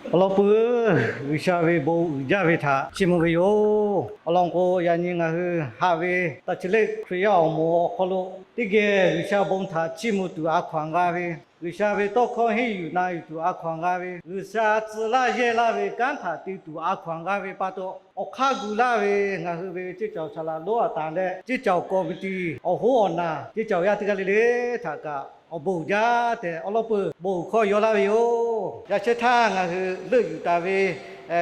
Awˬ lawn peuˬ, G'uiˬsha ve bon uiˍ jaˇ ve htaꞈ chiˇ mvuh ve yoˬ. Awˬ lawn k'o, yaꞈ nyi ngaˬ hui haꞈ ve taˇ chi leˆ Hkriꞈ yaˇ awˬ moˍ awˬ hk'aw lo teˇ geh G'uiˬsha bon htaꞈ chiˇ mvuh tuˬ a hkaw anˬ g'a ve, G'uiˬsha ve tawˇ hkawˇ henˇ yuˬ na yuˬ tuˬ a hkaw anˬ g'a ve, G'uiˬsha tcuh laˇ yehˇ laˇ ve kanˉ htaꞈ te tuˬ a hkaw anˬ g'a ve pa taw, awˬ hk'aˇ gu laˇ ve ngaˬ hui ve ceˇ caoˬ saˍ laꞈ lonˉ aꞈ tanˍ leh, ceˇ caoˬ committee awˬ hoˉ awˬ naˍ, ceˇ caoˬ yaˇ teˇ g'aˇ le le htaꞈ kaꞈ awˬ bon uiˍ jaˇ tehꞈ awˬ lawn peuˬ bon uiˍ hkawˇ yaw laˇ ve yoˬ. Yaꞈ sheh htaˇ ngaˬ hui leuˆ yuˬ taˍ ve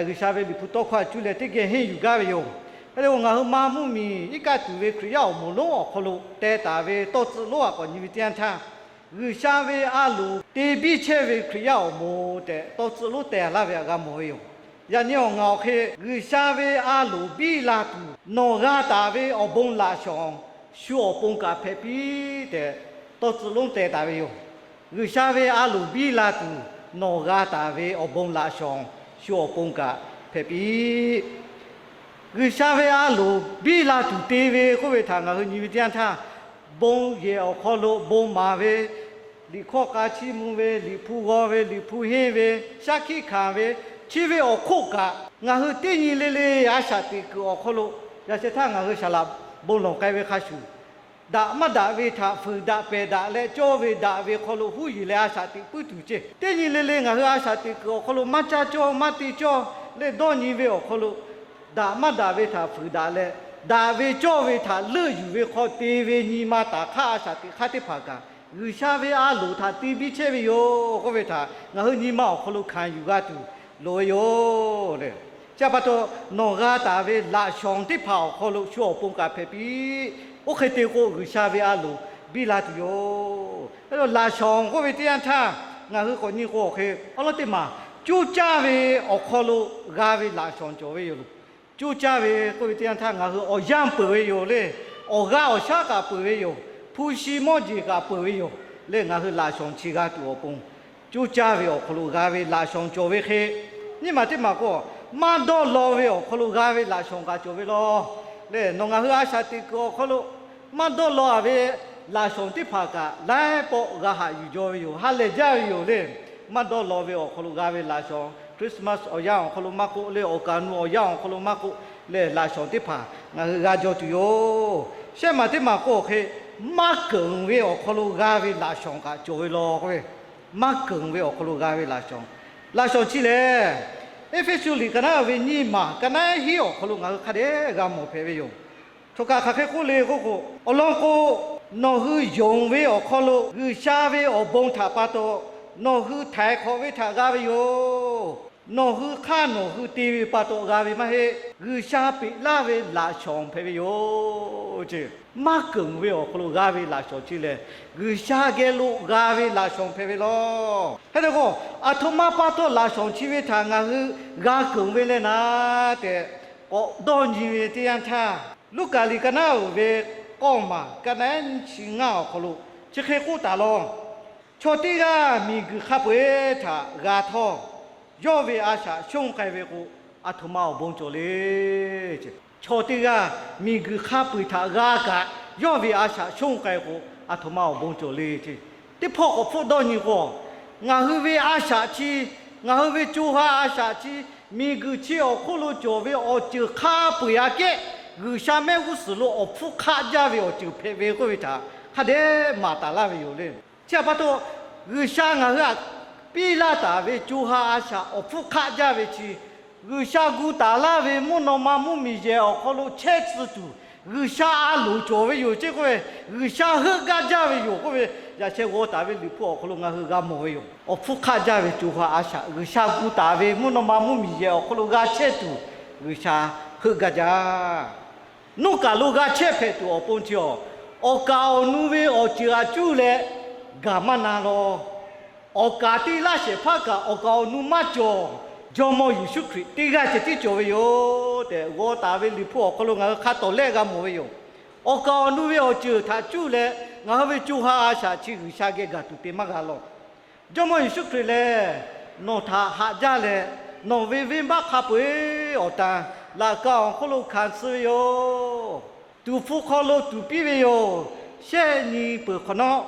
G'uiˬsha ve Liꞈ hpu tawˇ hkawˇ a cuˇ leh teˇ geh henˇ yuˬ gaˇ ve yoˬ. Hk'e te k'o, ngaˬ hui ma mvuhˇmiˬ iˉ kaˆ tuˬ ve Hkriꞈ yaˇ awˬ moˍ lonˉ awˬ hk'aw lo teh taˍ ve tawˇ tcuh lonˉ aꞈ k'awꞈ nyi ve teˇ yanˇ htaˇ, G'uiˬsha ve a loˍ te biˇ chehˇ ve Hkriꞈ yaˇ awˬ moˍ tehꞈ tawˇ tcuh lonˉ teh laˇ ve htaꞈ g'a mawˬ ve yoˬ. Yaꞈ nyi awˬ ngaˬ awˬ hk'e G'uiˬsha ve a loˍ biˇ la tuˬ nawˬ g'a taˍ ve awˬ bon laꞈ shawnˍ shu awˬ pon kaꞈ hpehꞈ piˇ tehꞈ tawˇ tcuh lonˉ teh taˍ ve yoˬ. G'uiˬsha ve a loˍ biˇ la tuˬ nawˬ g'a taˍ ve awˬ bon laꞈ shawnˍ shu awˬ pon kaꞈ hpehꞈ piˇ. G'uiˬsha ve a loˍ biˇ la tuˬ te ve k'oˆ ve htaꞈ ngaˬ hui nyi ve teˇ yanˇ htaˇ, bon yehˬ awˬ hk'aw lo bon maˍ ve, liꞈ hkawˇ k'a chiˇ mvuh ve, Liꞈ hpu g'aw ve, Liꞈ hpu henˇ ve, shaˉ hkiˆ hkanˍ ve, chi ve awˬ hk'oˆ kaꞈ ngaˬ hui teˇ nyi le le a shaꞈ teꞈ kuiˬ awˬ hk'aw lo, yaꞈ sheh htaˇ ngaˬ hui saˍ laꞈ bon lawˬ k'ai ve hk'a shuˍ, daꞈ maˇ daꞈ ve htaꞈ fuiˍ daꞈ pehˬ daꞈ leh cawˇ ve daꞈ ve hk'aw lo huˉ yeˬ leh a shaꞈ teꞈ puiˉ tuˬ ceˇ. Teˇ nyi le le ngaˬ hui a shaꞈ teꞈ kuiˬ awˬ hk'aw lo maˇ caˇ cawˇ maˇ te cawˇ leh dawˇ nyi ve awˬ hk'aw lo, daꞈ maˇ daꞈ ve htaꞈ fuiˍ daꞈ leh, daꞈ ve cawˇ ve htaꞈ leuˆ yuˬ ve hk'aw te ve nyi ma taˍ hk'aˇ a shaꞈ teꞈ hk'aˇ teˇ hpaˍ kaꞈ, G'uiˬsha ve a loˍ htaꞈ te biˇ chehˇ ve yoˬ k'oˆ ve htaꞈ ngaˬ hui nyi ma awˬ hk'aw lo hkanˍ yuˬ g'a tuˬ loˍ ve yoˬ le. Chi htaꞈ pa taw, nawˬ g'a taˍ ve laꞈ shawnˍ teˇ hpaˍ awˬ hk'aw lo shu awˬ pon kaꞈ hpehꞈ piˇ. Oˇ hk'e te k'o, G'uiˬsha ve a loˍ biˇ la tuˬ yoˬ. Laꞈ shawnˍ k'oˆ ve teˇ yanˇ htaˇ, ngaˬ hui k'awꞈ nyi k'o awˬ hk'e awˉ lawˉ teˇ maˬ coˇ caˇ ve awˬ hk'aw lo g'a ve laꞈ shawnˍ cawˬ ve yoˬ. Coˇ caˇ ve k'oˆ ve teˇ yanˇ htaˇ, ngaˬ hui awˬ yanˇ peuˬ ve yoˬ le. Awˬ g'aˇ awˬ shaˉ kaꞈ peuˬ ve yoˬ. Hpu shi mawˇ jeˬ kaꞈ peuˬ ve yoˬ le. Ngaˬ hui laꞈ shawnˍ chi g'a tuˬ awˬ pon, coˇ caˇ ve awˬ hk'aw lo g'a ve laꞈ shawnˍ cawˬ ve hk'e, nyiˇ maˬ teˇ maˬ k'o, maˇ dawˇ law ve awˬ hk'aw lo g'a ve laꞈ shawnˍ kaꞈ cawˬ ve lawˬ le. Nawˬ ngaˬ hui a shaꞈ teꞈ kuiˬ awˬ hk'aw lo maˇ dawˇ law ve laꞈ shawnˍ teˇ hpaˍ kaꞈ laiˉ pawˆ g'a haꞈ yuˬ jaw ve yoˬ. Ha lehˬ jaˇ ve yoˬ le. Maˇ dawˇ law ve awˬ hk'aw lo g'a ve laꞈ shawnˍ, Christmas awˬ yanˇ awˬ hk'aw lo maˇ k'oˆ le, awˬ kaˍ nu awˬ yanˇ awˬ hk'aw lo maˇ k'oˆ leh, laꞈ shawnˍ teˇ hpaˍ ngaˬ hui g'a jaw tuˬ yoˬ. Shehˆ maˬ teˇ maˬ k'o awˬ hk'e, maˇ keunˍ ve awˬ hk'aw lo g'a ve laꞈ shawnˍ kaꞈ cawˬ ve lawˬ k'oˆ ve, maˇ keunˍ ve awˬ hk'aw lo g'a ve laꞈ shawnˍ. Laꞈ shawnˍ chi lehˬ, Eˇfeˇsuꞈ liꞈ ka naˉ ve nyiˇ maˬ ka naˉ hiˉ awˬ hk'aw lo ngaˬ hui hk'a dehꞈ g'a mawˬ hpehꞈ ve yoˬ. Chaw kaꞈ hk'aˬ hk'e k'oˆ le k'oˆ k'o, awˬ lawn k'o, nawˬ hui yonˍ ve awˬ hk'aw lo G'uiˬsha ve awˬ bon htaꞈ pa taw nawˬ hui htaiˍ hk'awꞈ ve htaꞈ g'a ve yoˬ. Nawˬ hui hk'aˇ nawˬ hui te ve pa taw g'a ve maˇ heˆ. G'uiˬsha peꞈ laˇ ve laꞈ shawnˍ hpehꞈ ve yoˬ. Maˇ keunˍ ve awˬ hk'aw lo g'a ve laꞈ shawnˍ chi lehˬ, G'uiˬsha geh lo g'a ve laꞈ shawnˍ hpehꞈ ve lawˬ. Hk'e te k'o, aˬ htoꞈ ma pa taw laꞈ shawnˍ chi ve htaꞈ ngaˬ hui g'a keunˍ ve leh naˉ tehꞈ k'awꞈ dawˇ nyi ve teˇ yanˇ htaˇ, Luˉkaꞈ liꞈ ka naˉ uiˍ ve k'awˇ maˬ ka naˉ nyiˇ chi ngaˇ awˬ hk'aw lo chi hk'e k'oˆ taˍ lawˬ. Chaw teˇ g'aˇ miˬguiˬ hk'a peu-eˬ htaꞈ g'a htawˇ, yawˇ ve a shaꞈ shonˇ k'ai ve k'o, aˬ htoꞈ ma awˬ bon cawˬ le. Chaw teˇ g'aˇ miˬguiˬ hk'a peu-eˬ htaꞈ g'a kaꞈ, yawˇ ve a shaꞈ shonˇ k'ai k'o, aˬ htoꞈ ma awˬ bon cawˬ le. Teˇ hpawˇ k'awꞈ hpfuhˆ dawˇ nyi k'o, ngaˬ hui ve a shaꞈ chi, ngaˬ hui ve co ha a shaꞈ chi, miˬguiˬ chi awˬ hk'oˆ lo cawˬ ve awˬ ceuˬ hk'a peu-eˬ aꞈ kehˉ G'uiˬsha mehˆ g'uˇ suhˍ lo awˬ hpfuhˇ hk'aˆ jaˇ ve awˬ ceuˬ hpehꞈ ve k'oˆ ve htaꞈ hk'a dehꞈ maˍ taˍ laˇ ve yoˬ le. Chi htaꞈ pa taw, G'uiˬsha ngaˬ hui htaꞈ piˇ laˇ taˍ ve co ha a shaꞈ awˬ hpfuhˇ hk'aˆ jaˇ ve chi, G'uiˬsha gu taˍ laˇ ve mvuhˇ naw ma mvuhˇmiˬ yehˬ awˬ hk'aw lo chehˇ tcuh tuˬ, G'uiˬsha a loˍ cawˬ ve yoˬ ceˇ k'oˆ ve, G'uiˬsha heuˆ gaˇ jaˇ ve yoˬ k'oˆ ve, yaꞈ sheh g'aw taˍ ve Liꞈ hpu awˬ hk'aw lo ngaˬ hui g'a mawˬ ve yoˬ. Awˬ hpfuhˇ hk'aˆ jaˇ ve co ha a shaꞈ G'uiˬsha gu taˍ ve mvuhˇ naw ma mvuhˇmiˬ yehˬ awˬ hk'aw lo g'a chehˇ tuˬ, G'uiˬsha heuˆ gaˇ jaˇ. Nuˇ kaˬ lo g'a chehˇ hpehꞈ tuˬ awˬ pon chi awˬ, awˬ kaˍ awˬ nu ve awˬ ceuˬ aꞈ cuˇ leh gaˬ maˇ na lawˬ. Awˬ kaˍ te laˇ shehˍ hpaˇ kaꞈ awˬ kaˍ awˬ nu maˇ cawˬ. Jawˇmawˇ Yeˍsuˆ Hkriꞈ teˇ g'aˇ ceh tiˉ cawˬ ve yoˬ tehꞈ g'aw taˍ ve Liꞈ hpu awˬ hk'aw lo ngaˬ hui hk'a tawˍ lehˆ g'a mawˬ ve yoˬ. Awˬ kaˍ awˬ nu ve awˬ ceuˬ htaꞈ cuˇ leh ngaˬ hui ve co ha a shaꞈ chi G'uiˬsha geh gaˬ tuˬ te maˇ g'a lawˬ. Jawˇmawˇ Yeˍsuˆ Hkriꞈ lehˬ, nawˬ htaꞈ haꞈ jaˇ leh, nawˬ ve venˇbaˆ hk'a peu-eˬ awˬ tan laꞈ ka awˬ hk'oˆ lo hkanˍ tsuh ve yoˬ. Tuˍ hpfuh hk'aw lo tuˍ piˇ ve yoˬ. Shehˆ nyi peuˬ hk'awꞈ nawˉ,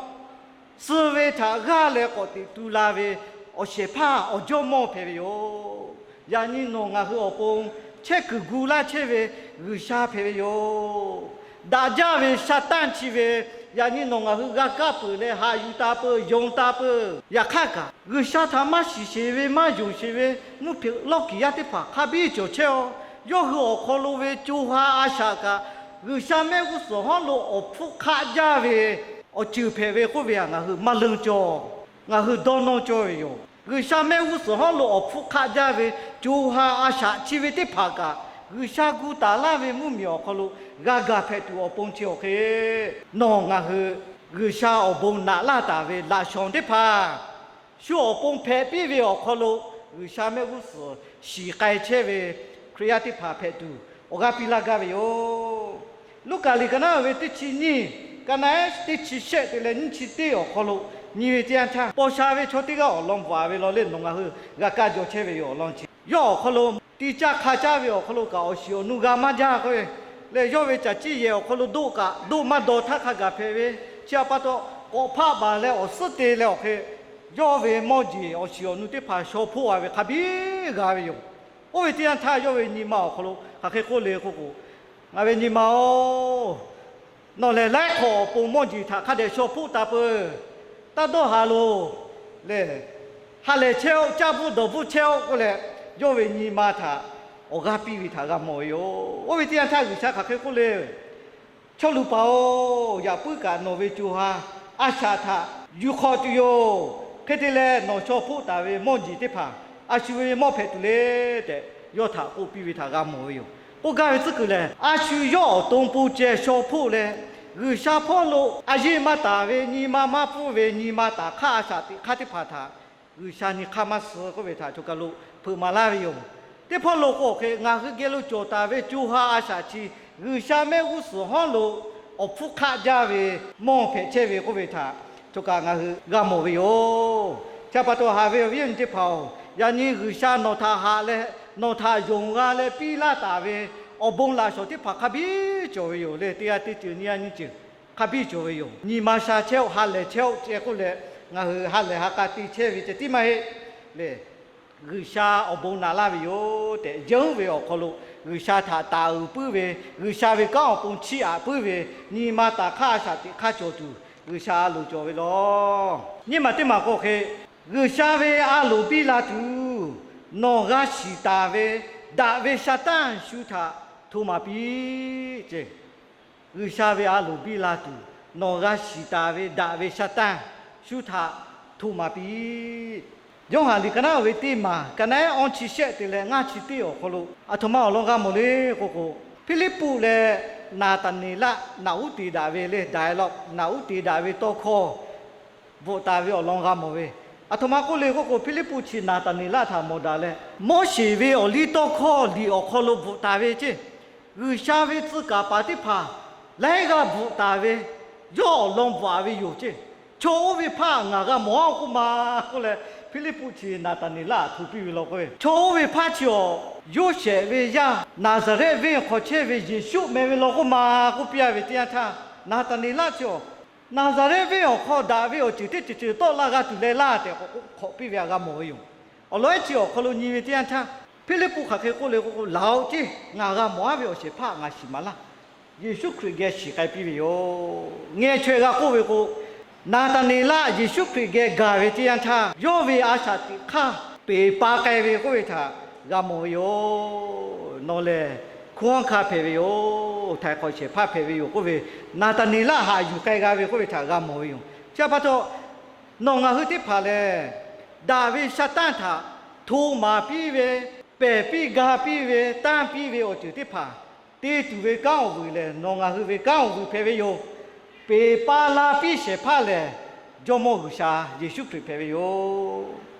suh ve htaꞈ g'aˇ leh k'awꞈ teꞈ tu la ve awˬ shehˍ hpaˇ awˬ jawˇmawˇ hpehꞈ ve yoˬ. Yaꞈ nyi nawˬ ngaˬ hui awˬ pon chehˇ kuiˬ gu laˇ chehˇ ve G'uiˬsha hpehꞈ ve yoˬ. Daꞈ jaˇ ve Saˍtanˍ chi ve, yaꞈ nyi nawˬ ngaˬ hui g'a kaˇ peuˬ leh haꞈ yuˬ taˍ peuˬ, yonˍ taˍ peuˬ. Yaꞈ hk'aˇ kaꞈ, G'uiˬsha htaꞈ maˇ shiˍ sheˍ ve, maˇ yonˍ sheˍ ve mvuhˇ hpeuꞈ lawˇ kiˍ yaˇ teˇ hpaˍ hk'a biˇ cawˬ chehˇ-oˬ. Yawˇ hui awˬ hk'aw lo ve co ha a shaꞈ kaꞈ, G'uiˬsha mehˆ g'uˇ suhˍ hawˉ lo awˬ hpfuhˇ hk'aˆ jaˇ ve awˬ ceuˬ hpehꞈ ve k'oˆ ve htaꞈ ngaˬ hui maˇ leunˇ cawˇ. Ngaˬ hui dawˇ nawˇ cawˇ ve yoˬ. G'uiˬsha mehˆ g'uˇ suhˍ hawˉ lo awˬ hpfuhˇ hk'aˆ jaˇ ve co ha a shaꞈ chi ve teˇ hpaˍ kaꞈ, G'uiˬsha gu taˍ laˇ ve mvuhˇmiˬ awˬ hk'aw lo g'a gaˬ hpehꞈ tuˬ awˬ pon chi awˬ hk'e, nawˬ ngaˬ hui G'uiˬsha awˬ bon naꞈ laˇ taˍ ve laꞈ shawnˍ teˇ hpaˍ shu awˬ pon hpehꞈ piˇ ve awˬ hk'aw lo, G'uiˬsha mehˆ g'uˇ suhˍ shiˍ k'ai chehˇ ve Hkriꞈ yaˇ teˇ hpaˍ hpehꞈ tuˬ awˬ g'aˇ piˇ laˇ gaˇ ve yoˬ. Luˉkaꞈ liꞈ ka naˉ ve teˇ chi nyiˇ, ka naˉ teˇ chi shehˆ te leh nyiˇ chi teˇ awˬ hk'aw lo nyi ve teˇ yanˇ htaˇ, paw sha ve chaw teˇ g'aˇ awˬ lawn bvuhꞈ ve law leh nawˬ ngaˬ hui g'a kaˇ jaw chehˇ ve yoˬ. Awˬ lawn chi yawˇ awˬ hk'aw lo ti caˇ hk'a caˇ ve awˬ hk'aw lo kaꞈ awˬ shiˍ awˬ nu g'a maˇ jaˇ k'oˆ ve leh, yawˇ ve caˬ ciˇ yehˬ awˬ hk'aw lo doˆ kaꞈ doˆ maˇ daw htaˇ hk'a gaˬ hpehꞈ ve, chi htaꞈ pa taw k'awꞈ hpaˆ baˬ leh awˬ suhˉ te leh awˬ hk'e, yawˇ ve mawˇ jeˬ awˬ shiˍ awˬ nu teˇ hpaˍ shaw hpoˆ a ve hk'a biˇ g'a ve yoˬ. Oˇ ve teˇ yanˇ htaˇ yawˇ ve nyi ma awˬ hk'aw lo hk'aˬ hk'e k'oˆ le k'oˆ k'o, Ngaˬ ve nyi ma-oˬ, nawˬ lehˬ laiˉ hk'awꞈ awˬ pon mawˇ jeˬ htaꞈ hk'a dehꞈ shaw hpoˆ taˍ peuˬ. Taˇ dawˇ haˍ loˬ lehˬ, ha lehˬ chehˇ-oˆ, caˇ bvuhˆ dawˬ bvuhˆ chehˇ-oˆ k'oˆ leh, yawˇ ve nyi ma htaꞈ awˬ g'aˇ piˇ ve htaꞈ g'a mawˬ ve yoˬ. Oˇ ve teˇ yanˇ htaˇ G'uiˬsha hk'aˬ hk'e k'oˆ le, Chaw luˬ paˍ-oˬ, yaꞈ puiˉ kaꞈ nawˬ ve co ha a shaꞈ htaꞈ yuˬ hk'awꞈ tuˬ yoˬ. Hk'e te leh, nawˬ shaw hpoˆ taˍ ve mawˇ jeˬ teˇ hpaˍ a shu ve mawˇ hpehꞈ tuˬ le tehꞈ, yawˇ htaꞈ k'oˆ piˇ ve htaꞈ g'a mawˬ ve yoˬ. K'oˆ gaˇ ve tcuhˉ kuiˬ lehˬ, a shu yawˇ awˬ to pon ceh shaw hpoˆ leh, G'uiˬsha hpawˇ lo a yeˇ maˇ taˍ ve nyi ma maˇ pfuhˇ ve nyi ma taˍ hk'aˇ a shaꞈ teꞈ hk'aˇ teˇ hpaˍ htaꞈ G'uiˬsha nyi hk'aˇ maˇ suh k'oˆ ve htaꞈ choˬ kaˬ lo hpeuꞈ maˍ laˇ ve yoˬ. Teˇ hpawˇ lo k'o, hk'e ngaˬ hui geh lo cawˬ taˍ ve co ha a shaꞈ chi G'uiˬsha mehˆ g'uˇ suhˍ hawˉ lo awˬ hpfuhˇ hk'aˆ jaˇ ve mawˇ hpehꞈ chehˇ ve k'oˆ ve htaꞈ choˬ kaˬ ngaˬ hui g'a mawˬ ve yoˬ. Chi htaꞈ pa taw, haꞈ ve awˬ viˉ awˬ nyi teˇ hpaˍ-oˬ, yaꞈ nyi G'uiˬsha nawˬ htaꞈ haꞈ leh nawˬ htaꞈ yonˍ g'a leh piˇ laˇ taˍ ve awˬ bon laꞈ shawnˍ teˇ hpaˍ hk'a biˇ cawˬ ve yoˬ le. Teˇ g'aˇ teˇ ceuˬ nyiˇ g'aˇ nyiˇ ceuˬ hk'a biˇ cawˬ ve yoˬ. Nyi ma sha chehˇ-oˆ, ha lehˬ chehˇ-oˆ ceh k'oˆ leh, ngaˬ hui ha lehˬ ha k'a te chehˇ ve ceh tiˉ maˇ heˆ le. G'uiˬsha awˬ bon naꞈ laˇ ve yoˬ tehꞈ, yonˍ ve awˬ hk'aw lo G'uiˬsha htaꞈ taˍ uiˍ puiˉ ve, G'uiˬsha ve kanˉ awˬ pon chiˇ aꞈ puiˉ ve, nyi ma taˍ hk'aˇ a shaꞈ teꞈ hk'aˇ cawˬ tuˬ G'uiˬsha a loˍ cawˬ ve law. Nyiˇ maˬ teˇ maˬ k'o hk'e, G'uiˬsha ve a loˍ biˇ la tuˬ nawˬ g'a shiˍ taˍ ve daꞈ ve Saˍtanˍ shu htaꞈ hto maˍ piˇ ce. G'uiˬsha ve a loˍ biˇ la tuˬ nawˬ g'a shiˍ taˍ ve daꞈ ve Saˍtanˍ shu htaꞈ hto maˍ piˇ. Yoˇhanˬ liꞈ ka naˉ ve teˇ maˬ, ka naˉ awˇ chi shehˆ te leh ngaˇ chi teˇ awˬ hk'aw lo aˬ htoꞈ ma awˬ lawn g'a mawˬ le k'o k'o, Hpiˇliˇpuˆ leh Naˍtaˍneˍlaˆ naꞈ uˉ te daꞈ ve le, daˍ e la naꞈ uˉ te daꞈ ve tawˇ hkawˇ bvuhꞈ taˍ ve awˬ lawn g'a mawˬ ve. Aˬ htoꞈ ma k'oˆ le k'oˆ k'o, Hpiˇliˇpuˆ chi Naˍtaˍneˍlaˆ htaꞈ mawˬ daꞈ leh, Moˉseˍ ve awˬ liˇ tawˇ hkawˇ liꞈ awˬ hk'aw lo bvuhꞈ taˍ ve ce. G'uiˬsha ve tcuh kaˍ paˍ teˇ hpaˍ laiˉ g'aˇ bvuhꞈ taˍ ve, yawˇ awˬ lawn bvuhꞈ a ve yoˬ ce. Chaw oˇ ve hpaˇ ngaˬ g'a mawˬ-a k'oˆ ma k'oˆ leh, Hpiˇliˇpuˆ chi Naˍtaˍneˍlaˆ htaꞈ hto piˇ ve law k'o, chaw oˇ ve hpaˇ chi awˬ Yoˇsehꞈ ve yaˇ Naˍzaˍrehˆ venˇ hk'aw chehˇ ve Yeˍsuˆ meh ve law k'oˆ ma k'oˆ piˇ a ve teˇ yanˇ htaˇ, Naˍtaˍneˍlaˆ chi awˬ Naˍzaˍrehˆ venˇ awˬ hk'aw daꞈ ve awˬ ceuˬ teˇ ceuˬ ceuˬ tawˆ la g'a tuˬ leh laˇ tehꞈ k'awꞈ k'oˆ hk'awꞈ piˇ ve htaꞈ g'a mawˬ ve yoˬ. Awˬ lawn ehˉ chi awˬ hk'aw lo nyi ve teˇ yanˇ htaˇ, Hpiˇliˇpuˆ hk'aˬ hk'e k'oˆ le k'o, Laˬ-oꞈ ce, ngaˬ g'a mawˬ-a ve awˬ shehˍ hpaˇ ngaˬ shiˍ maˍ laˇ. Yeˍsuˆ Hkriꞈ geh shiˍ k'ai piˇ ve yoˬ. Ngeh chaweh g'a k'oˆ ve k'o, Naˍtaˍneˍlaˆ Yeˍsuˆ Hkriꞈ geh gaˬ ve teˇ yanˇ htaˇ, yawˇ ve a shaꞈ teꞈ hk'aˇ peˬ pa k'ai ve k'oˆ ve htaꞈ g'a mawˬ ve yoˬ. Nawˬ lehˬ hkunˉ hawˉ hkanˇ hpehꞈ ve yoˬ. Htaiˍ hk'awꞈ shehˍ hpaˇ hpehꞈ ve yoˬ k'oˆ ve, Naˍtaˍneˍlaˆ haꞈ yuˬ k'ai g'a ve k'oˆ ve htaꞈ g'a mawˬ ve yoˬ. Chi htaꞈ pa taw, nawˬ ngaˬ hui teˇ hpaˍ lehˬ, daꞈ ve Saˍtanˍ htaꞈ hto maˍ piˇ ve, pehˬ piˇ ga piˇ ve, tanˇ piˇ ve awˬ ceuˬ teˇ hpaˍ te tuˬ ve kanˉ awˬ vuiˬ lehˬ, nawˬ ngaˬ hui ve kanˉ awˬ vuiˬ hpehꞈ ve yoˬ. Peˬ pa la piˇ shehˍ hpaˇ lehˬ, Jawˇmawˇ G'uiˬsha Yeˍsuˆ Hkriꞈ hpehꞈ ve yoˬ.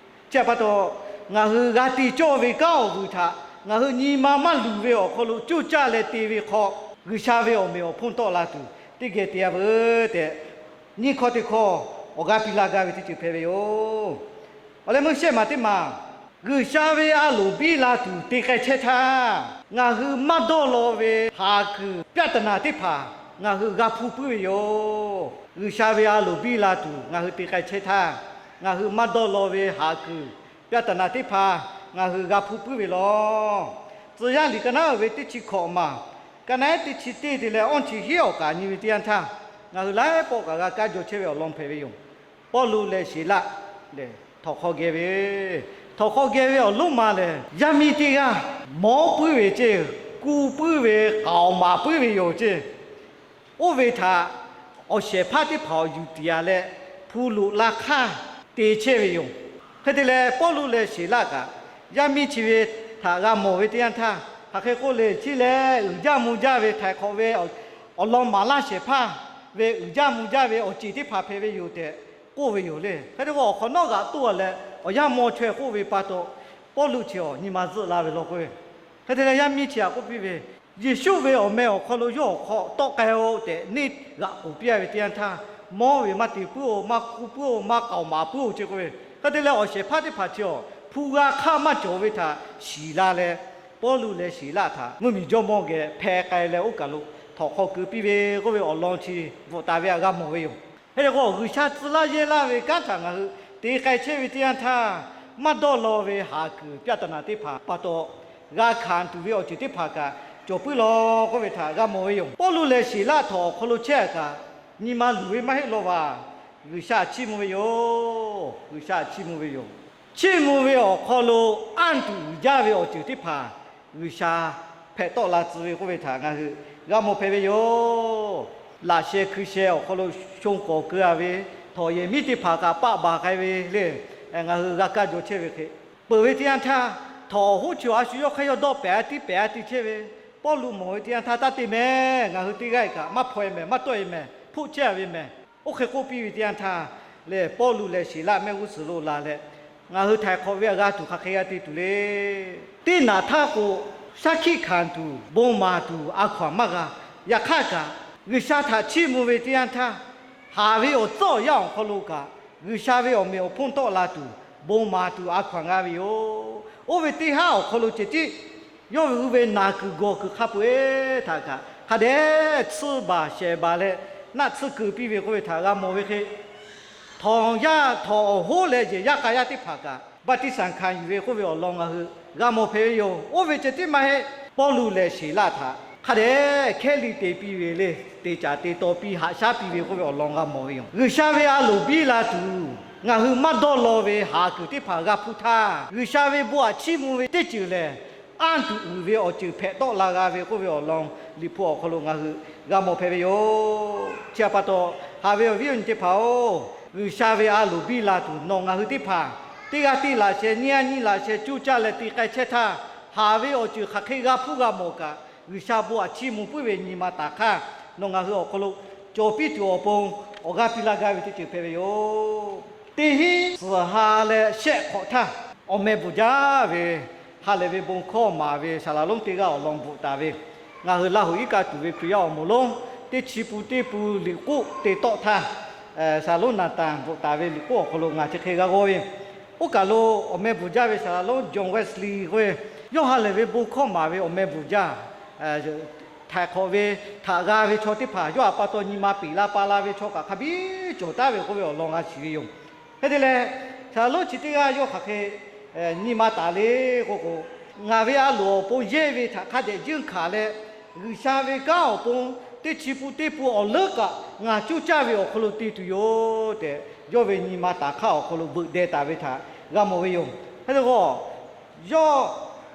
Chi htaꞈ pa taw, ngaˬ hui g'a te cawˇ ve kanˉ awˬ vuiˬ htaꞈ ngaˬ hui nyi ma maˇ luˬ ve awˬ hk'aw lo coˇ caˇ leh te ve hk'aw, G'uiˬsha ve awˬ meꞈ awˬ hponˇ tawˆ la tuˬ teˇ geh te-a veuˬ tehꞈ, nyiˇ hkawˇ teˇ hkawˇ awˬ g'aˇ piˇ laˇ gaˇ ve teˇ ceuˬ hpehꞈ ve yoˬ. Awˬ leh meuˇ shehˆ maˬ teˇ maˬ, G'uiˬsha ve a loˍ biˇ la tuˬ te k'ai chehˇ htaˇ, ngaˬ hui maˇ dawˇ law ve haˍ kuiˬ ပြဿနာ teˇ hpaˍ ngaˬ hui g'a hpu puiˉ ve yoˬ. G'uiˬsha ve a loˍ biˇ la tuˬ ngaˬ hui te k'ai chehˇ htaˇ, ngaˬ hui maˇ dawˇ law ve haˍ kuiˬ ပြဿနာ teˇ hpaˍ ngaˬ hui g'a hpuˇ puiˉ ve law. Tcuh yaˇ liꞈ ka naˉ uiˍ ve teˇ chi hkawꞈ maˬ, ka naˉ ehˉ teˇ chi teˇ te leh awˇ chi hiˉ awˬ kaˍ nyi ve teˇ yanˇ htaˇ, ngaˬ hui laiˉ pawˆ kaꞈ g'a kaˇ jaw chehˇ ve awˬ lawn hpehꞈ ve yoˬ. Pawˇluꞈ leh Siˍlaˆ lehˬ, htawnˍ hk'aw geh ve, htawnˍ hk'aw geh ve awˬ lonˉ ma lehˬ, yaˇ miˇ teˇ g'aˇ mawˉ puiˉ ve ceˇ, kuˇ puiˉ ve, k'aoˍ maˍ puiˉ ve yoˬ ceˇ. Oˇ ve htaꞈ awˬ shehˍ hpaˇ teˇ hpaˍ awˬ yuˬ tiˍ a leh, hpu loꞈ la hk'aˇ te chehˇ ve yoˬ. Hk'e te leh, Pawˇluꞈ leh Siˍlaˆ kaꞈ yaˇ miˇ chi ve htaꞈ g'a mawˬ ve teˇ yanˇ htaˇ, hk'aˬ hk'e k'oˆ le, chi lehˬ uiˍ jaˇ mvuh jaˇ ve htaiˍ hk'awꞈ ve awˬ lawn maˍ laˇ shehˍ hpaˇ ve uiˍ jaˇ mvuh jaˇ ve awˬ ceˬ teˇ hpaˍ hpehꞈ ve yoˬ tehꞈ k'oˆ ve yoˬ le. Hk'e te k'o, awˬ hk'awꞈ nawˉ g'aꞈ toˇ a leh awˬ yanˇ maw chaweh k'oˆ ve pa taw, Pawˇluꞈ chi awˬ nyi ma zuhˆ la ve law k'oˆ ve. Hk'e te leh, yaˇ miˇ chi htaꞈ k'oˆ piˇ ve, Yeˍsuˆ ve awˬ meh awˬ hk'aw lo yawˇ awˬ hk'aw tawˆ k'ai-o tehꞈ neˇ g'aꞈ k'oˍ piˇ a ve teˇ yanˇ htaˇ, mawˉ ve maˇ te puiˉ-o, maˇ kuˇ puiˉ-o, maˇ k'aoˍ maˍ puiˉ-o ceˇ k'oˆ ve. Hk'e te leh, awˬ shehˍ hpaˇ teˇ hpaˍ chi awˬ hpu g'a hk'aˇ maˇ cawˬ ve htaꞈ shiˍ la leh, Pawˇluꞈ leh Siˍlaˆ htaꞈ mvuhˇmiˬ jawˇmawˇ geh hpeh k'ai leh, oˇ kaˬ lo htawnˍ hk'aw keu piˇ ve k'oˆ ve awˬ lawn chi bvuhꞈ taˍ ve htaꞈ g'a mawˬ ve yoˬ. Hk'e te k'o, G'uiˬsha tcuh laˇ yehˇ laˇ ve kanˉ htaꞈ ngaˬ hui te k'ai chehˇ ve teˇ yanˇ htaˇ, maˇ dawˇ law ve haˍ kuiˬ ပြဿနာ teˇ hpaˍ pa taw g'a hkanˍ tuˬ ve awˬ ceuˬ teˇ hpaˍ kaꞈ cawˬ puiˉ law k'oˆ ve htaꞈ g'a mawˬ ve yoˬ. Pawˇluꞈ leh Siˍlaˆ htawnˍ awˬ hk'aw lo chehˇ kaꞈ, nyi ma luˬ ve maˇ heˆ law vaˬ. G'uiˬsha chiˇ mvuh ve yoˬ. G'uiˬsha chiˇ mvuh ve yoˬ. Chiˇ mvuh ve awˬ hk'aw lo anˇ tuˬ uiˍ jaˇ ve awˬ ceuˬ teˇ hpaˍ G'uiˬsha hpehꞈ tawˆ la tcuh ve k'oˆ ve htaꞈ ngaˬ hui g'a mawˬ hpehꞈ ve yoˬ. Laꞈ sheh hkui sheh awˬ hk'aw lo shon k'awˍ keu a ve, htawnˍ yehˬ miˉ teˇ hpaˍ kaꞈ paˆ baˬ k'ai ve le, ngaˬ hui g'a kaˇ jaw chehˇ ve hk'e, peuˬ ve teˇ yanˇ htaˇ, htawnˍ awˬ hoˉ chi a shu yawˇ hk'aˇ yawˇ dawˆ pehˍ a tiˉ pehˍ a tiˉ chehˇ ve, Pawˇluꞈ mawˬ ve teˇ yanˇ htaˇ, taˇ te mehˍ, ngaˬ hui teˇ g'aˇ kaꞈ maˇ hpaw e mehˍ, maˇ tawˆ e mehˍ, hpoˆ chehˇ a ve mehˍ. Oˇ hk'e k'oˆ piˇ ve teˇ yanˇ htaˇ lehˬ, Pawˇluꞈ leh Siˍlaˆ mehˆ g'uˇ suhˍ lo la leh, ngaˬ hui htaiˍ hk'awꞈ ve g'a tuˬ hk'aˬ hk'e g'a te tuˬ le. Teˇ naꞈ htaˇ k'o, shaˉ hkiˆ hkanˍ tuˬ, bon maˍ tuˬ a hkaw anˬ maˇ g'a. Yaꞈ hk'aˇ kaꞈ, G'uiˬsha htaꞈ chiˇ mvuh ve teˇ yanˇ htaˇ, haˍ ve awˬ tcuhˉ awˬ yanˇ awˬ hk'aw lo kaꞈ, G'uiˬsha ve awˬ meꞈ awˬ hponˇ tawˆ la tuˬ, bon maˍ tuˬ a hkaw anˬ g'a ve yoˬ. Oˇ ve teˇ haˉ awˬ hk'aw lo ceh tiˉ yawˇ ve g'uˇ ve naˬ kuiˬ gawˬ kuiˬ hk'a peu-eˬ htaꞈ kaꞈ hk'a dehꞈ tsuhˇ baˬ shehˍ baˬ leh, naˆ tsuhˇ keu piˇ ve k'oˆ ve htaꞈ g'a mawˬ ve hk'e, htawnˍ yaˇ htawnˍ awˬ hoˉ leh yehˬ yaˇ k'a yaˇ teˇ hpaˍ kaꞈ baˆtiˆsaˬ hkanˍ yuˬ ve k'oˆ ve awˬ lawn ngaˬ hui g'a mawˬ hpehꞈ ve yoˬ. Oˇ ve ceh tiˉ maˇ heˆ, Pawˇluꞈ leh Siˍlaˆ htaꞈ hk'a dehꞈ hkehˉ liˇ te piˇ ve le, te caˍ te taw piˇ haꞈ shaˉ piˇ ve k'oˆ ve awˬ lawn g'a mawˬ ve yoˬ. G'uiˬsha ve a loˍ biˇ la tuˬ, ngaˬ hui maˇ dawˇ law ve haˍ kuiˬ teˇ hpaˍ g'a hpuˇ htaˇ, G'uiˬsha ve bon aꞈ chiˇ mvuh ve teˇ ceuˬ lehˬ, anˇ tuˬ uiˍ ve awˬ ceuˬ hpehꞈ tawˆ la g'a ve k'oˆ ve awˬ lawn Liꞈ hpu awˬ hk'aw lo ngaˬ hui g'a mawˬ hpehꞈ ve yoˬ. Chi htaꞈ pa taw, haꞈ ve awˬ viˉ awˬ nyi teˇ hpaˍ-oˬ, G'uiˬsha ve a loˍ biˇ la tuˬ nawˬ ngaˬ hui teˇ hpaˍ teˇ g'aˇ tiˉ laꞈ sheh, nyiˇ g'aˇ nyiˇ laꞈ sheh cuˇ caˇ leh te k'ai chehˇ htaˇ, haˍ ve awˬ ceuˬ hk'aˬ hk'e g'a hpuˇ g'a mawˬ kaꞈ, G'uiˬsha bon aꞈ chiˇ mvuh puiˉ ve nyi ma taˍ hk'aˇ, nawˬ ngaˬ hui awˬ hk'aw lo cawˬ piˇ tuˬ awˬ pon awˬ g'aˇ piˇ laˇ gaˇ ve teˇ ceuˬ hpehꞈ ve yoˬ. Teˇ hinˉ suhˍ ha leh shehˆ hk'awꞈ htaˇ, awˬ meh bvuhˬ jaˇ ve ha lehˬ ve bon hkawˇ maˍ ve Saˍlaˍlonˉ teˇ g'aˇ awˬ lawn bvuhꞈ taˍ ve, ngaˬ hui Laˇ huˍ iˉ kaˆ tuˬ ve Hkriꞈ yaˇ awˬ moˍ lonˉ teˇ chi pun teˇ pun liꞈ k'oˆ te tawˆ htaˇ, Saˍlaˍlonˉ Naˍtanˍ bvuhꞈ taˍ ve liꞈ k'oˆ awˬ hk'aw lo ngaˬ chi hk'e g'a g'aw ve, oˇ kaˬ lo awˬ meh bvuhˬ jaˇ ve Saˍlaˍlonˉ John Wesley k'oˆ ve, yawˇ ha lehˬ ve bon hkawˇ maˍ ve awˬ meh bvuhˬ jaˇ. Htaiˍ hk'awꞈ ve htaꞈ g'a ve chaw teˇ hpaˍ yawˇ htaꞈ pa taw nyi ma peꞈ la pa la ve chaw kaꞈ hk'a biˇ cawˬ taˍ ve k'oˆ ve awˬ lawn g'a shiˍ ve yoˬ. Hk'e te leh, Saˍlaˍlonˉ chi teˇ g'aˇ yawˇ hk'aˬ hk'e nyi ma taˍ le k'oˆ k'o, ngaˬ ve a loˍ awˬ pon yehˇ ve htaꞈ hk'a dehꞈ yeunˇ hkanˍ leh, G'uiˬsha ve kanˉ awˬ pon teˇ chi pun teˇ pun awˬ leuˉ kaꞈ ngaˬ cuˇ caˇ ve awˬ hk'aw lo te tuˬ yoˬ tehꞈ, yawˇ ve nyi ma taˍ hk'aˇ awˬ hk'aw lo veuꞈ deh taˍ ve htaꞈ g'a mawˬ ve yoˬ. Hk'e te k'o, yawˇ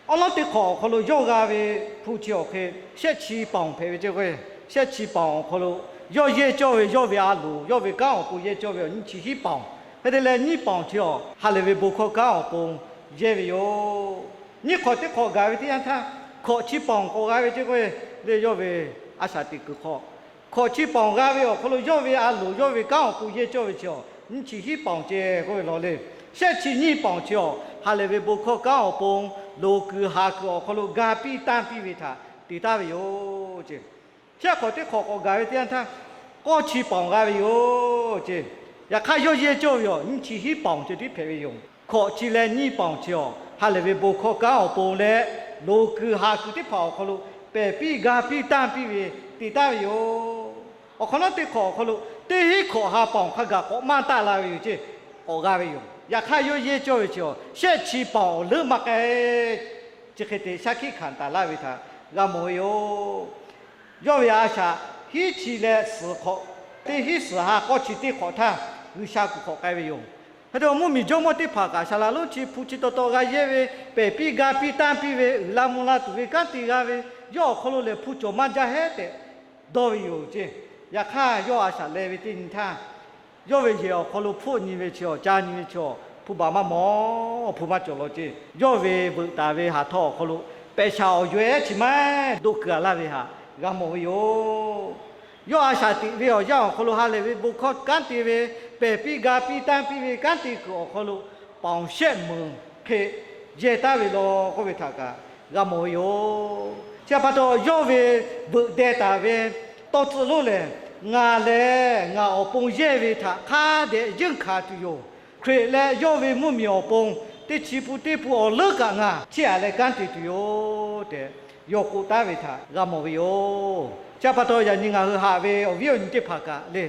awˉ lawˉ teˇ hk'awꞈ awˬ hk'aw lo yawˇ g'a ve hpu chi awˬ hk'e, shehˆ chi paoˍ hpehꞈ ve ceˇ k'o, shehˆ chi paoˍ awˬ hk'aw lo yawˇ yehˇ cawˇ ve yawˇ ve a loˍ, yawˇ ve kanˉ awˬ pon yehˇ cawˇ ve awˬ nyiˇ chi hiˉ paoˍ. Hk'e te leh, nyiˇ paoˍ chi awˬ ha lehˬ ve bon hkawˇ kanˉ awˬ pon yehˇ ve yoˬ. Nyiˇ hk'awꞈ teˇ hk'awꞈ gaˬ ve teˇ yanˇ htaˇ, hkawꞈ chi paoˍ k'awꞈ g'a ve ceˇ k'o, le yawˇ ve a shaꞈ teꞈ kuiˬ hk'aw, hkawꞈ chi paoˍ g'a ve awˬ hk'aw lo yawˇ ve a loˍ yawˇ ve kanˉ awˬ pon yehˇ cawˇ ve chi awˬ nyiˇ chi hiˉ paoˍ ceˇ k'oˆ ve law le. Shehˆ chi nyiˇ paoˍ chi awˬ ha lehˬ ve bon hkawˇ kanˉ awˬ pon loˍ kuiˬ haˍ kuiˬ awˬ hk'aw lo ga piˇ tanˇ piˇ ve htaꞈ te taˍ ve yoˬ ceˇ. Shehˆ hk'awꞈ teˇ hk'awꞈ k'awꞈ gaˬ ve teˇ yanˇ htaˇ, k'awˇ chi paoˍ g'a ve yoˬ ceˇ. Yaꞈ hk'aˇ, yawˇ yehˇ cawˇ ve awˬ nyiˇ chi hiˉ paoˍ ceh tiˉ hpehꞈ ve yoˬ. Hkawꞈ chi leh nyiˇ paoˍ chi awˬ ha lehˬ ve bon hkawˇ kanˉ awˬ pon leh loˍ kuiˬ haˍ kuiˬ teˇ hpaˍ awˬ hk'aw lo pehˬ piˇ ga piˇ tanˇ piˇ ve te taˍ ve yoˬ. Awˬ hk'awꞈ nawˉ teˇ hk'awꞈ awˬ hk'aw lo teˇ hinˉ hkawꞈ ha paoˍ hk'a gaˬ k'awꞈ maˇ taˆ la ve yoˬ ceˇ. k'awꞈ g'a ve yoˬ. Yaꞈ hk'aˇ, yawˇ yehˇ cawˇ ve chi awˬ shehˆ chi paˍ awˬ leuˉ maˇ k'ai. Chi hk'e te shaˉ hkiˆ hkanˍ taˍ laˇ ve htaꞈ g'a mawˬ ve yoˬ. Yawˇ ve a shaꞈ hiˉ chi leh suhˍ hk'awꞈ, teˇ hinˉ suhˍ ha k'awˇ chi teˇ hk'awꞈ htaˇ, G'uiˬsha kuˬ hk'awꞈ k'ai ve yoˬ. Hk'e te mvuhˇmiˬ jawˇmawˇ teˇ hpaˍ kaꞈ, saˍ laˍ lonˉ chi hpu chi taw taw g'a yehˇ ve, pehˬ piˇ ga piˇ tanˇ piˇ ve, uiˍ la mvuh la tuˬ ve kanˉ te g'a ve, yawˇ awˬ hk'aw lo lehˬ hpu cawˬ maˇ jaˇ hehˉ tehꞈ dawˇ ve yoˬ ceˇ. Yaꞈ hk'aˇ, yawˇ a shaꞈ leh ve teˇ nyi htaˇ, yawˇ ve yehˬ awˬ hk'aw lo hpfuhˆ nyi ve chi awˬ, ca nyi ve chi awˬ, hpu baˬ maˇ mawˬ, hpu maˇ cawˬ law ceˇ. Yawˇ ve veuꞈ taˍ ve haˍ htawˇ awˬ hk'aw lo pehꞈ shaˍ awˬ yaweh chi maˇ heˆ doˆ keu a laˇ ve htaꞈ g'a mawˬ ve yoˬ. Yawˇ a shaꞈ teꞈ ve awˬ yanˇ awˬ hk'aw lo ha lehˬ ve bon hkawˇ kanˉ te ve, pehˬ piˇ ga piˇ tanˇ piˇ ve kanˉ te kuiˬ awˬ hk'aw lo paˍ awˬ shehˆ meunˍ hk'e yehˇ taˍ ve law k'oˆ ve htaꞈ kaꞈ g'a mawˬ ve yoˬ. Chi htaꞈ pa taw, yawˇ ve veuꞈ deh taˍ ve tawˇ tcuh lonˉ lehˬ, Ngaˬ lehˬ ngaˬ awˬ pon yehˇ ve htaꞈ hk'a dehꞈ yeunˇ hkanˍ tuˬ yoˬ. Hkriꞈ leh yawˇ ve mvuhˇmiˬ awˬ pon teˇ chi pun teˇ pun awˬ leuˉ kaꞈ ngaˬ chiˇ aꞈ leh kanˉ te tuˬ yoˬ tehꞈ, yawˇ k'oˆ taˍ ve htaꞈ g'a mawˬ ve yoˬ. Chi htaꞈ pa taw, yaꞈ nyi ngaˬ hui haꞈ ve awˬ viˉ awˬ nyi teˇ hpaˍ kaꞈ le,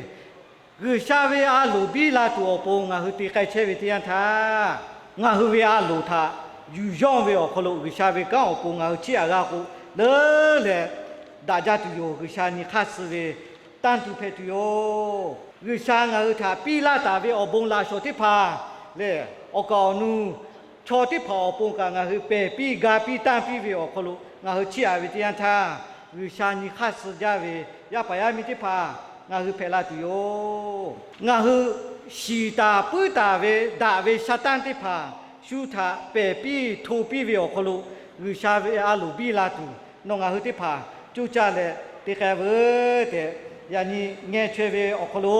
G'uiˬsha ve a loˍ biˇ la tuˬ awˬ pon ngaˬ hui te k'ai chehˇ ve teˇ yanˇ htaˇ, ngaˬ hui ve a loˍ htaꞈ yuˬ yawˇ ve awˬ hk'aw lo G'uiˬsha ve kanˉ awˬ pon ngaˬ hui chiˇ aꞈ g'a k'o, leuˉ leh daꞈ jaˇ tuˬ yoˬ. G'uiˬsha nyi hk'aˇ suh ve tanˇ tuˬ hpehꞈ tuˬ yoˬ. G'uiˬsha ngaˬ hui htaꞈ piˇ laˇ taˍ ve awˬ bon laꞈ shawˍ teˇ hpaˍ lehˬ, awˬ kaˍ awˬ nu chaw teˇ hpaˍ awˬ pon kaꞈ ngaˬ hui pehˬ piˇ ga piˇ tanˇ piˇ ve awˬ hk'aw lo ngaˬ hui chiˇ aꞈ ve teˇ yanˇ htaˇ, G'uiˬsha nyi hk'aˇ suh jaˇ ve yaˇ paˍ yaˇ miˇ teˇ hpaˍ ngaˬ hui hpehꞈ la tuˬ yoˬ. Ngaˬ hui shiˍ taˍ puiˉ taˍ ve daꞈ ve sha tanˇ teˇ hpaˍ shu htaꞈ pehˬ piˇ hto piˇ ve awˬ hk'aw lo, G'uiˬsha ve a loˍ biˇ la tuˬ nawˬ ngaˬ hui teˇ hpaˍ coˇ caˇ leh te k'ai veuˬ tehꞈ, yaꞈ nyi ngeh chaweh ve awˬ hk'aw lo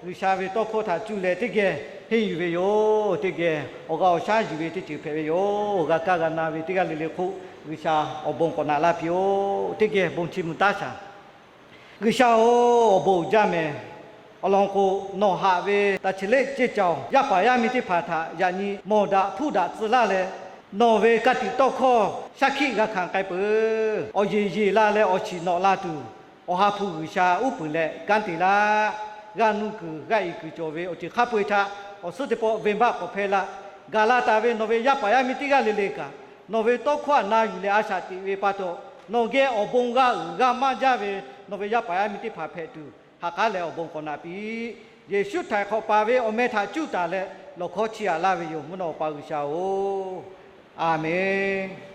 G'uiˬsha ve tawˇ hkawˇ htaꞈ cuˇ leh teˇ geh henˇ yuˬ ve yoˬ. Teˇ geh awˬ g'a awˬ shaˉ yuˬ ve teˇ ceuˬ hpehꞈ ve yoˬ. G'a kaˇ g'a na ve teˇ g'aˇ le le hk'oˆ, G'uiˬsha awˬ bon k'awꞈ naꞈ laˇ piˇ-oˆ. Teˇ geh bon chi mvuh taˉ shaˍ. G'uiˬsha-oˬ, awˬ bon uiˍ jaˇ mehˍ. Awˬ lawn k'o, nawˬ haꞈ ve taˍ chi leˆ ceˇ caoˬ yaˇ paˍ yaˇ miˇ teˇ hpaˍ htaꞈ yaꞈ nyi mawˬ daꞈ hpuˇ daꞈ tcuh laˇ leh, nawˬ ve ka tiꞈ tawˇ hkawˇ shaˉ hkiˆ g'a hkanˍ k'ai peuˬ. Awˬ yeˬ yeˬ la leh awˬ shiˍ nawꞈ la tuˬ, Awˬ ha hpu G'uiˬsha uˉ peunˍ leh kanˉ te laˇ. G'a nuˇ kuiˬ g'a iˍ kuiˬ cawˬ ve awˬ ceuˬ hk'a peu-eˬ htaꞈ awˬ suhˉ teˇ pawˆ venˇbaˆ k'awꞈ hpehˇ laˇ. Gaˬ la taˍ ve nawˬ ve yaˇ paˍ yaˇ miˇ teˇ g'aˇ le le kaꞈ, nawˬ ve tawˇ hkawˇ htaꞈ na yuˬ leh a shaꞈ teꞈ ve pa taw, nawˬ geh awˬ bon g'a uiˍ g'a maˇ jaˇ ve nawˬ ve yaˇ paˍ yaˇ miˇ teˇ hpaˍ hpehꞈ tuˬ, ha k'aˉ leh awˬ bon k'awꞈ naꞈ piˇ. Yeˍsuˆ Htaꞈ hk'awꞈ paˍ ve awˬ meh htaꞈ cuˇ taˍ leh lawˬ hkawˇ chiˇ aꞈ laˇ ve yoˬ. Mvuhˇ naw Awˬ pa G'uiˬsha-oˬ, Aˍmenˍ.